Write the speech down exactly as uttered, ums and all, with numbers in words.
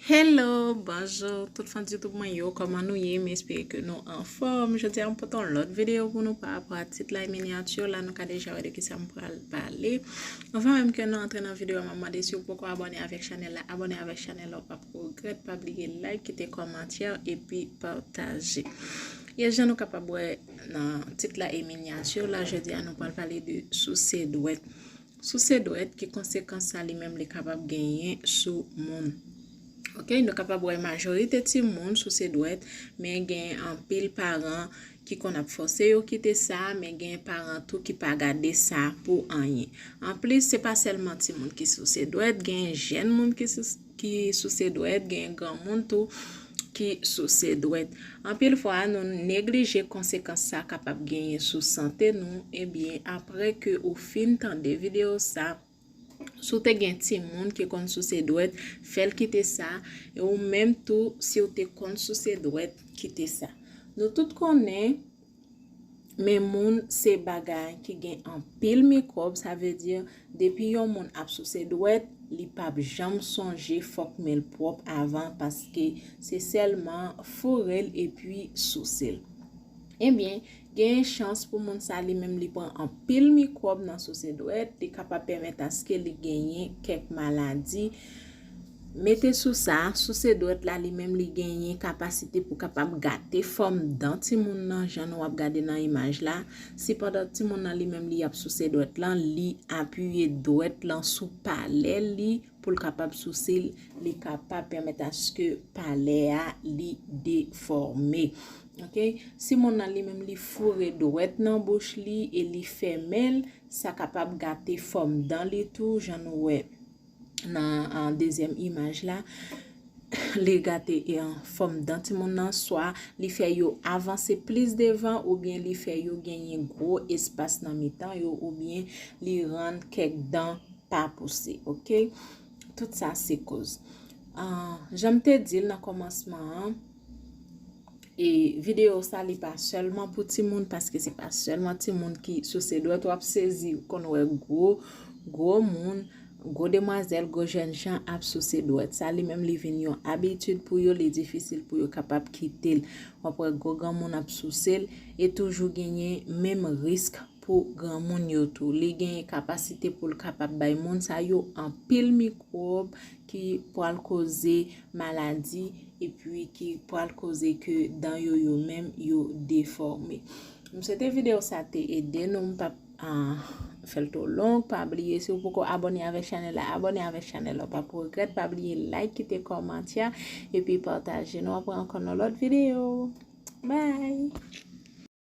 Hello, bonjou tout fan YouTube mwen yo, kòman nou ye? M espere ke nou anfòm. Jodi a m pote yon lòt videyo pou nou pa rapò a tit la e minyati la, nou ka deja wè de kisa m pral pale. Anvan menm ke nou antre nan videyo a, m ap mande si w poko abòne avèk chanèl la, abòne avèk chanèl la, w p ap regrèt, pa bliye like, kite kòmantè epi pataje. E jan nou kapab wè nan tit la e minyati la, jodi a nou pral pale de souse dwèt. Souse dwèt, ki konsekans sa li menm li kapab genyen sou moun? Ok, nou kapab wè majorite timoun souse dwèt, men gen anpil paran ki konn ap fòse yo kite sa, men gen paran tou ki pa gade sa pou anyen. Anplis, se pa sèlman timoun ki souse dwèt, gen jèn moun ki souse ki souse dwèt, gen granmoun tou ki souse dwèt. Anpil fwa, nou neglije konsekans sa kapab genyen sou sante nou. Ebyen, apre ke ou fin tande videyo sa, si w te gen timoun ki konn souse dwèt, fè l kite sa. E ou menm tou, si w te konn souse dwèt, kite sa. Nou tout konnen, men moun se bagay ki gen anpil mikwòb, sa vle di, depi yon moun ap souse dwèt, li p ap janm sonje fòk men l pwòp avan, paske se sèlman foure l epi souse l. Ebyen, genyen chans pou moun sa li menm li pran anpil mikwòb nan souse dwèt, li kapab pèmèt aske li genyen kèk maladi. Mete sou sa, souse dwèt la li menm li genyen kapasite pou kapab gate fòm dan timoun nan, jan nou ap gade nan imaj la. Si pandan timoun nan li menm li ap souse dwèt lan, li apiye dwèt lan sou palè li pou l kapab souse l, li kapab pèmèt aske palè a li defòme. Ok? Si moun nan li menm li foure dwèt nan bouch li e li fèmen l, sa kapab gate fòm dan li tou, jan nou wè nan, ah, dezyèm imaj la. Li gate, eh, fòm dan timoun nan, swa li fè yo avanse plis devan, oubyen li fè yo genyen gwo espas nan mitan yo, oubyen li rann kèk dan pa pouse, ok? Tout sa se koz. Ah, jan m te di l nan kòmansman an, e videyo sa li pa sèlman pou timoun, paske se pa sèlman timoun ki souse dwèt, w ap sezi, ou konn wè gwo, gwo moun, gwo demwazèl, gwo jèn jan ap souse dwèt. Sa li menm li vin yon abitid pou yo, li difisil pou yo kapab kite l. W ap wè gwo granmoun ap souse l, e toujou genyen menm risk pou granmoun yo tou. Li genyen kapasite pou l kapab bay moun sa yo anpil mikwòb ki pral koze maladi, epi ki pral koze ke dan yo, yo menm, yo defòme. M swete videyo sa te ede nou, m p ap, ah, fè l twò long. Pa bliye, si w poko abòne avèk chanèl la, abòne avèk chanèl la, w p ap regrèt. Pa bliye like, kite kòmantè, epi pataje. Nou ap wè ankò nan lòt videyo.